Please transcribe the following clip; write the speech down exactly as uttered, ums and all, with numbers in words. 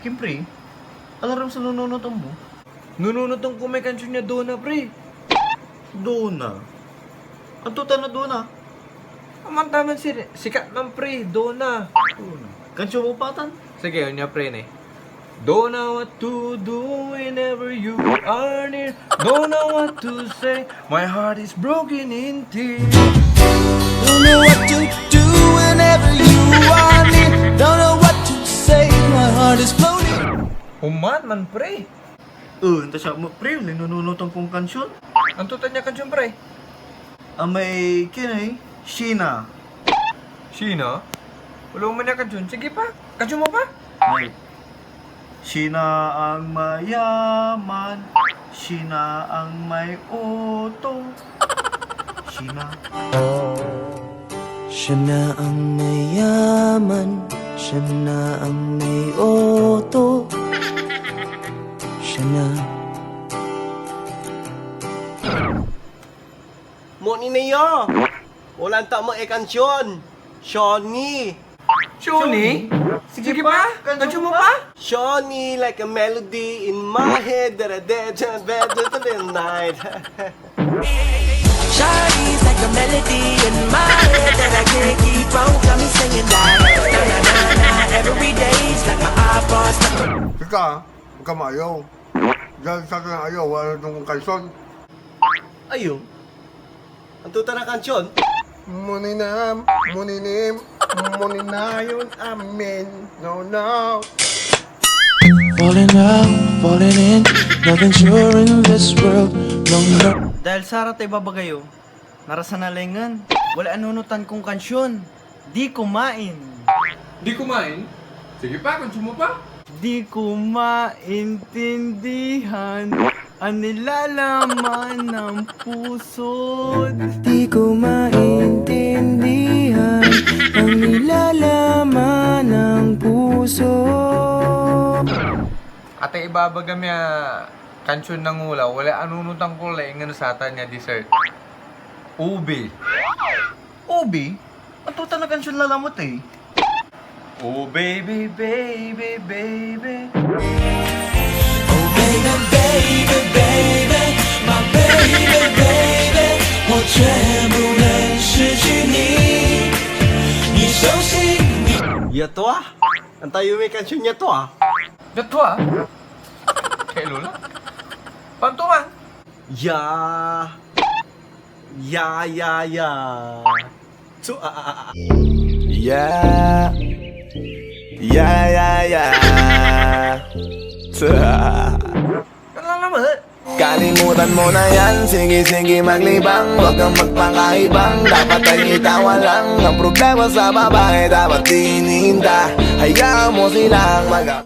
Siyempre, alam so nununotan mo. Nununotan ko may kansion ya Dona, pre. Dona? Anto tan a Dona? Aman taman si, sikat man, pre, Dona. Dona. Kansion mo pa tan? Sige, onia, pre, ne. Don't know what to do whenever you are near. Don't know what to say. My heart is broken in tears. Don't know what to do whenever you are near. Don't know what to say. My heart is floating. Human man, pre. Oh, anto siya mo, pre, nununotan kong kansion. Anto tan ya kansion, pre? Amay, kinay, Sheena. Sheena? Wala man ya kansion. Sige pa. Kansion mo pa? Ay. Sheena ang mayaman, Sheena ang may oto. Sheena. Siya na ang mayaman, siya na ang may oto. Siya na. Mo ni niyo. Wala ta mo e kansion. Shoni. Shoni? Sige pa? Kansion mo pa? Shoni like a melody in my head that I did to the night. Shawty's like a melody in my head that I can't keep on. Got me singing that. Na, na, na, na, every day's like my iPod. Teka, huwag ka maayaw. Dahil sa akin ayaw, wala nung kansion. Ayo. Anto tan a kansion? Monina, monina, monina yon amin. No, no. Falling out, falling in, nothing sure in this world. No, no. Dahil saratay babaga yo, narasan a laingen, walay anunotan kong kansion. Di kumain. Di kumain? Sige pa, kansion mo pa. Di ko maintindihan ang nilalaman ng puso. Di ko maintindihan ang nilalaman ng puso. Atay ibabagam ya kansion na ngulaw, walay anunotan ko laingen satan ya dessert. Ube. Ube? Anto tan a kansion lalamot e? Oh, baby, baby, baby. Oh, baby, baby, baby, my baby, baby, 我全部能失去你，你手心里。Ya tua? Antayo may kansion ya tua? Ya tua? Kay Lola? Panto man? Ya. Ya, ya, ya. Su-, a, a, a, a. Yeah. Yeah, yeah, yeah. Kalalaman. Kalimutan mo na yan. Sige, sige, maglibang. Huwag kang magpakaibang. Dapat ay itawa lang. Ang problema sa babae, dapat di iniinda. Hayaan mo silang mag-